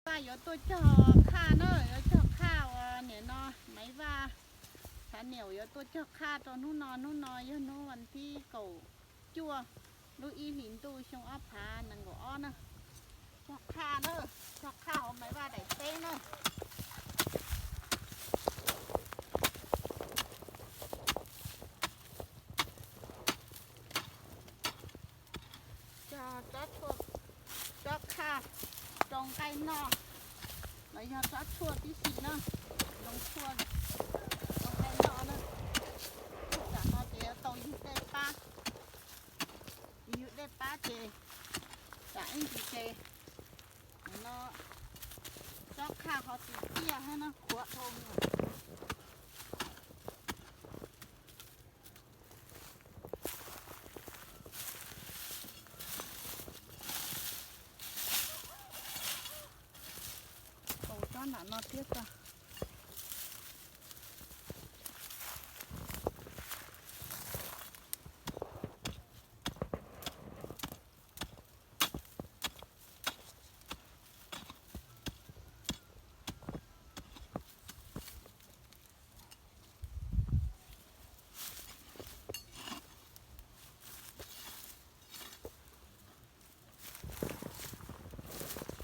Vaj yuav tuaj cog qhaj na, yuav cog qhaj uas nim no Maiv Vaj xav niam yuav tuaj cog qhaj rau hnub no. Hnub no yog hnub vas thib kaum cuaj lub ib hlis ntuj xyoo ob phav nees nkaum ob na. Cog qhaj na, cog qhaj hauv Maiv Vaj daim teb na. Cog tsob qhaj rau nqaij noj los yog tsob tshuaj tib si na, zoo tshuaj rau nqaij noj na. Tam no ces yuav tau yug dej pab, yug dej pab ces tam ib ntsis ces no tsob qhaj ho tsis tiaj thiab no, khuav dhau. Kaus tsob nram no thiab tso.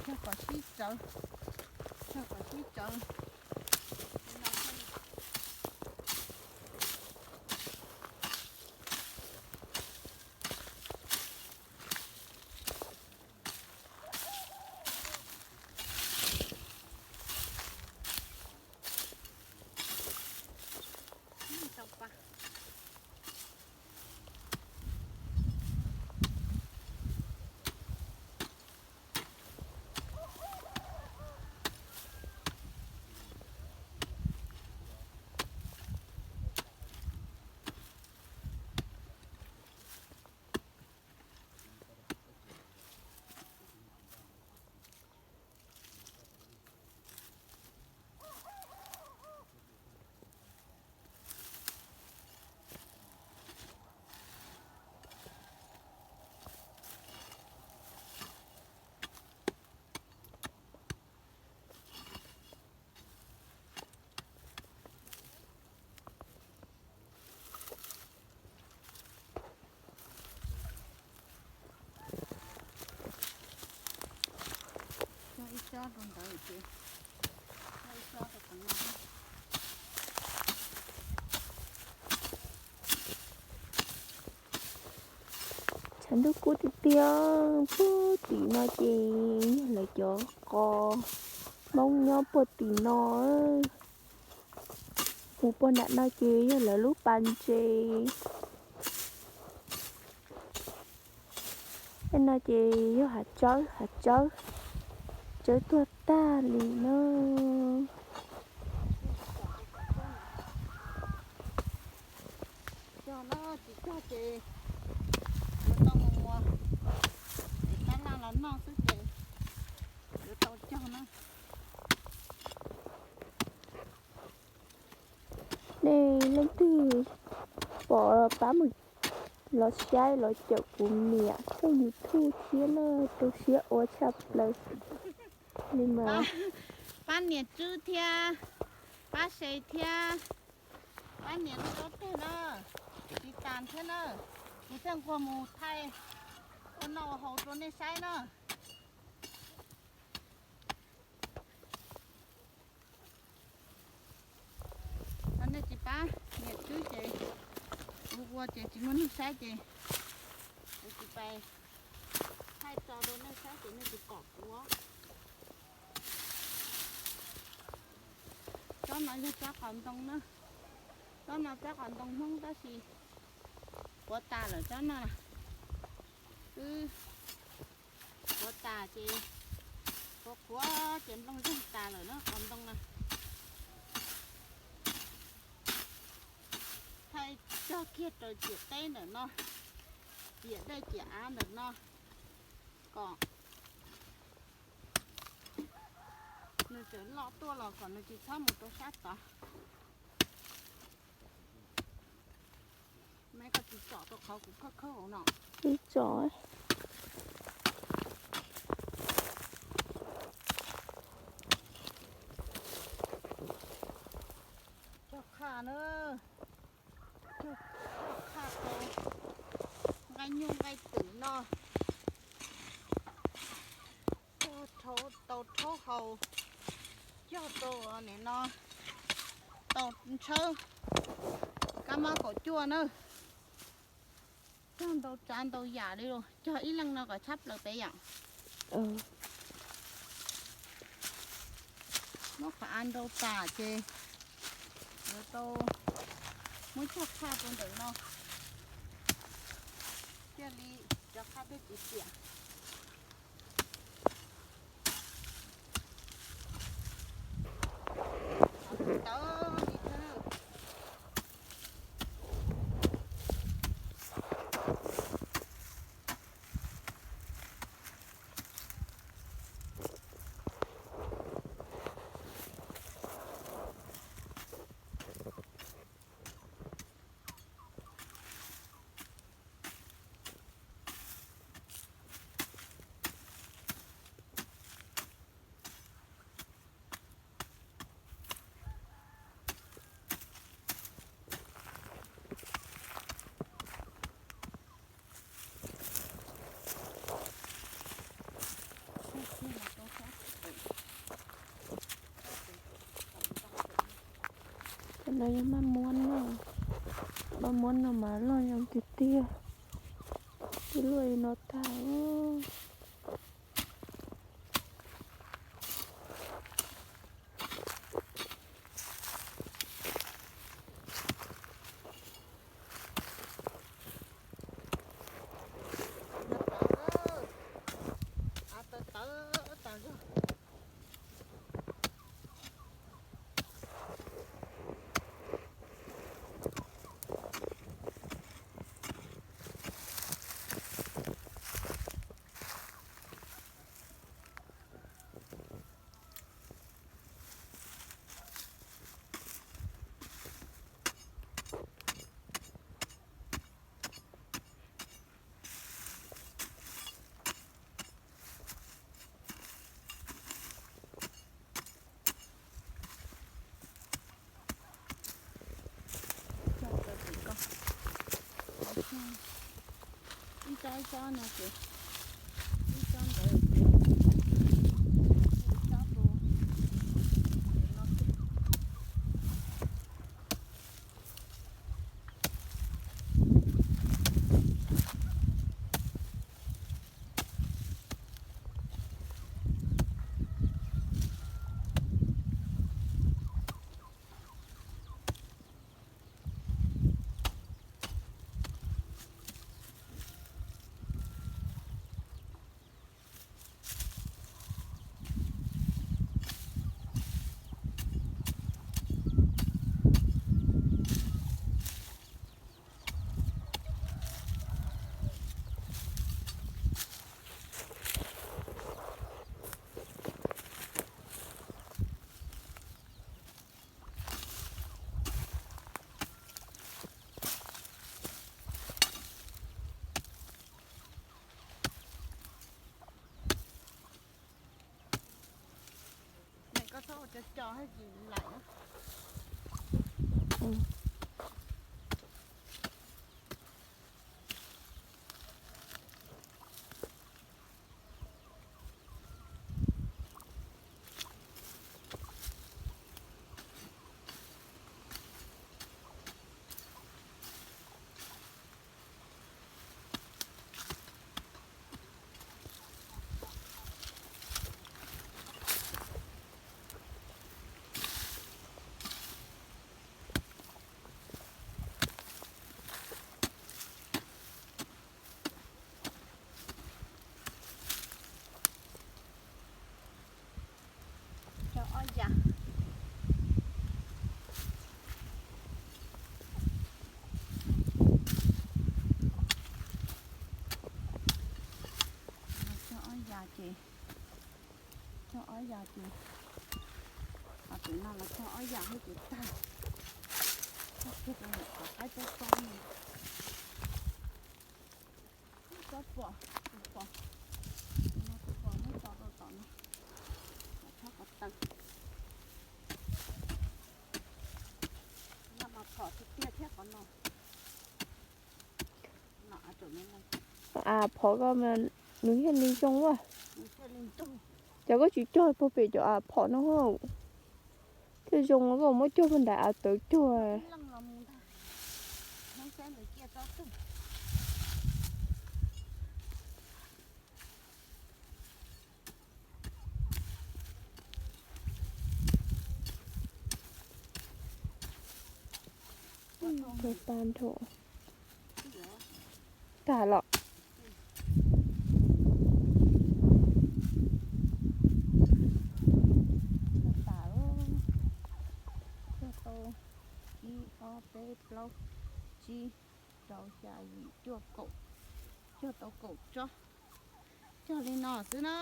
Cog kom sib tsawv, cog kom sib tsawv. Cog ib tsob rau ntawd ces cog ib tsob rau qhov no. Tshav ntuj kub tiag tiag, puag tim no ces yog lawv cov qos Hmoob nyob puag tim no. Mus puag nram no ces yog lawv lub pas ntses. Tej no ces yog hav tsawb, hav tsawb, tsawb tuag tag li na. Cog no tsis cog ces yuav tau mus ua tab laj los noj xwb ces yuav tau cog na. Nej leej twg pom pab mus los saib los caum kuv niam tshooj YouTube thiab na, tu siab ua tshaj plaws li mas. Pab niam Tswb thiab, pab Se thiab, pab niam Tswb ob teg na, tsis tas thiab na, kuv thiaj nquag mus thaij ua noj ua haus rau nej saib na. Ho nej tsis pab niam Tswb ces kuv ua ces tsis muaj neeg saib ces kuv tsis pais thaij tso rau nej saib ces nej tsis pom kuv. Tsob no yog tsob qos ntoo na. Tsob no tsob qos ntoo Hmoob tab sis puav tas lawm tsob no. Twb puav tas ces, puav qhuav ces nplooj zeeg tas lawm na qos ntoo na. Thaij cog kiag raws ciam teb ntawm no, ciam dej ciam av ntawm no, kom nws txawm loj tuaj los kom nws tsis txhob mus rau sab tod. Maiv, koj tsis tsom rau qhov kuv khawb khawb hauv no. Tsom. Na, cog qhaj tau nqaij nyuj nqaij twm no, cog tau rhaub haus, cog tau nim no tau ntshawb kab mob kaum cuaj na. Cog ntau tsav ntau yam li los cog ib leeg no kom tshab plaws peb yom. Muab qhov av nrau tas ces yuav tau muab cog qhaj rau ntawm no thiaj li rov qab peb tiv tiam. Cov no yog maj muab no, maj muab no mas loj zoo tiag tiag. Twb luaj li no tag. Ib tsob ib tsob no ces, ib tsob ntawd ces, ib tsob tus no. Koj txhob ua cov co hab tsis laim na. Cog ob yam. Cog ob yam ces, cog ob yam ces, tus no los cog ob yam hab ces tag. Cog kiag rau ntawm qhov qaib tsob tsob no. Tsob pom, tus pom, tus no tus pom muab tso rau tom no, txhob qhov taw. No Av phom ko mas nws thiaj li zoo a. Ces koj tsis cog puag pem cov av phom no thiaj zoo, koj muab cog puag nram av tawv cuag. Tag los. Cog tau ib, ob, peb, plaub, tsib, rau, xya, yim, cuaj, kaum. Cog tau kaum tsob. Cog li no xwb na.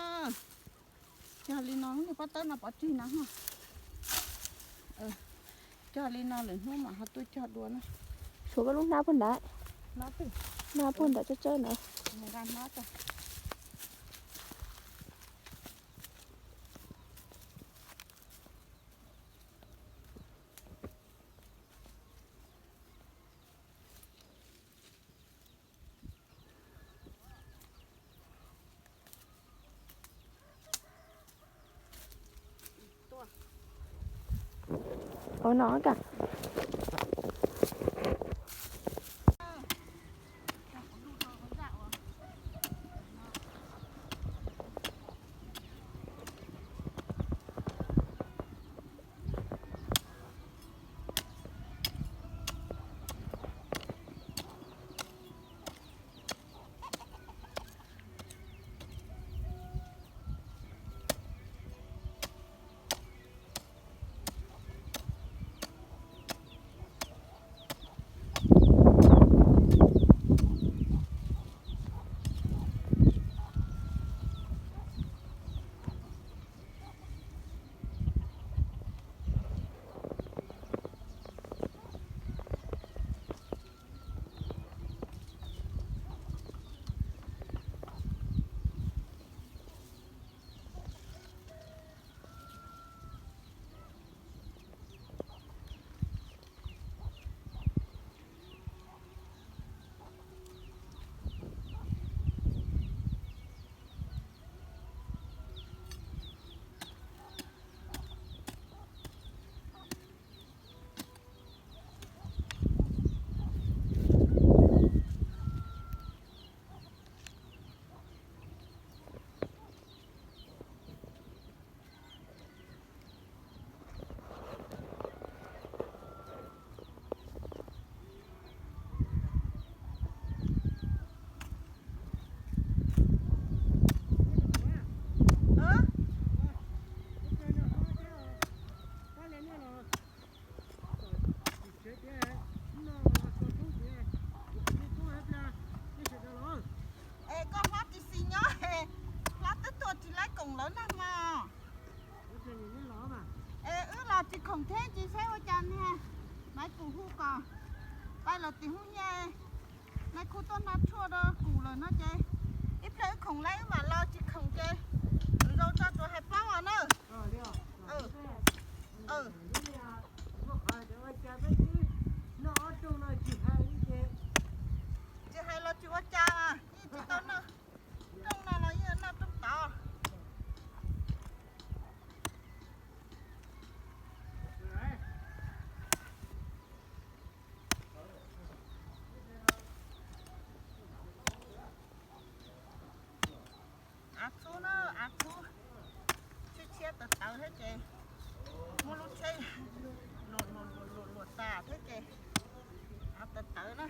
Cog li no, lub niag pob tawb no pov tseg no. Cog li no lwm hnub mam ho tuaj cog dua na. Tshuav koj lub hnab puag nrad. Hnab puag nrad tsawb tsawb na. Ua no ka. Es koj hlob tsis xis nyob, hlob twb tuaj tsis laib koom lawv nag mas. Es wb los tsis khoom thiab ces saib ua cas niag Maiv Kus hu kom pab los tim hub nyiaj, Maiv Kus tuaj hno tshuaj rau kuv lawm no ces ib pliag wb khoom laib wb mam los, tsis khoom ces zoo tso tsuas hais plaub os na. Tsis hais los tsis ua cas, yeej tsis tau noj rooj no los yeej noj rooj tod. Av txhub na, av txhub, tshiab tshiab tawv tawv thiab ces muab lub tsheb luam luam luam tas thiab ces av tawv tawv na.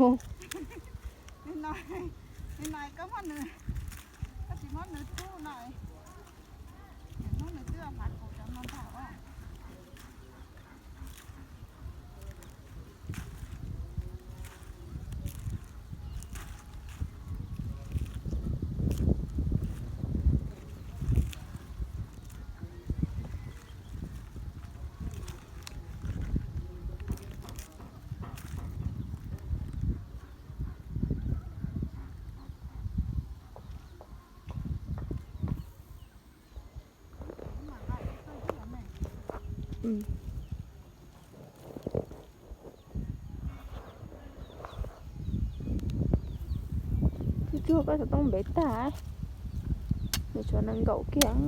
Ua, nim no koj muab nws, koj tsis muab nws rub no, hnub nws twb hlav kaus cov no ntag os. Twb tsuag koj xov tooj npev tag, nws tshuav nees nkaum kiag.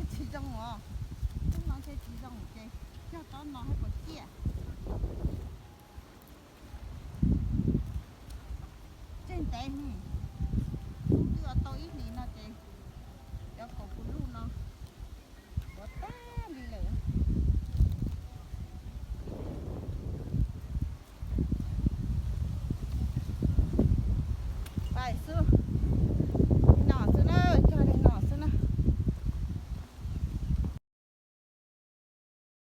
Tsis zoo os, tub no ntshe tsis zoo ces cog tsob no hab puas ciaj. Tseg ntev, twb ua tau ib hlis no ces cov kaus puv luj no tuav tag li lawm. Pais xwb.